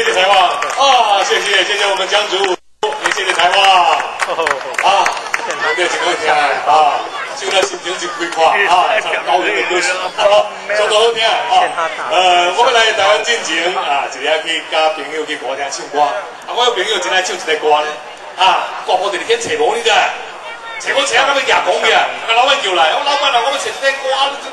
謝謝台旺啊，謝謝謝謝我們江主，也謝謝台旺啊，對，真好聽啊，唱得心情真開闊啊，唱高音的歌曲，相當好聽啊。我欲來台灣進前啊，一日去佮朋友去歌廳唱歌，啊，我有朋友真愛唱一个歌呢，啊，歌譜直直去揣無，你知？揣無揣啊，到尾舉講去啊，共老闆叫來，我老闆啊，我欲揣一个歌，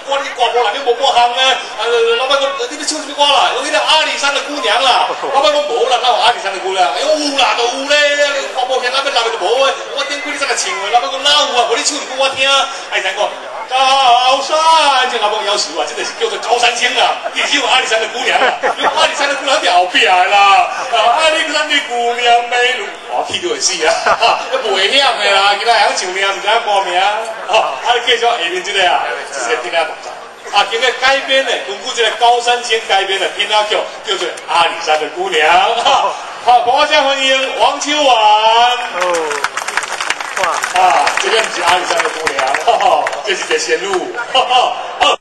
歌你歌譜內面無半項呢，啊，老闆講你欲唱啥物歌啦？講彼个阿里山的姑娘啦，老闆講無啦，哪有阿里山的姑娘？欸，有啦，都有咧，歌譜遐那欲來就無的，我頂幾日才來唱的，老闆講哪有啊？無你唱一句我聽，啊，伊知講高山，這老闆夭壽啊，這就是叫做高山青啊，伊是阿里山的姑娘啊，因為阿里山的姑娘佇後壁的啦，啊，阿里山的姑娘美如，哇，氣都會死啊，袂曉的啦，今仔會曉唱名，毋知影歌名，哦，啊，你繼續下面這個啊，這是個片仔動作。啊，經過改編的，根據這個高山青改編的片仔曲，叫做《阿里山的姑娘》。好，掌聲歡迎王秋婉。哦，哇！啊，這個毋是阿里山的姑娘，哈哈，這是一個仙女。哈哈，好。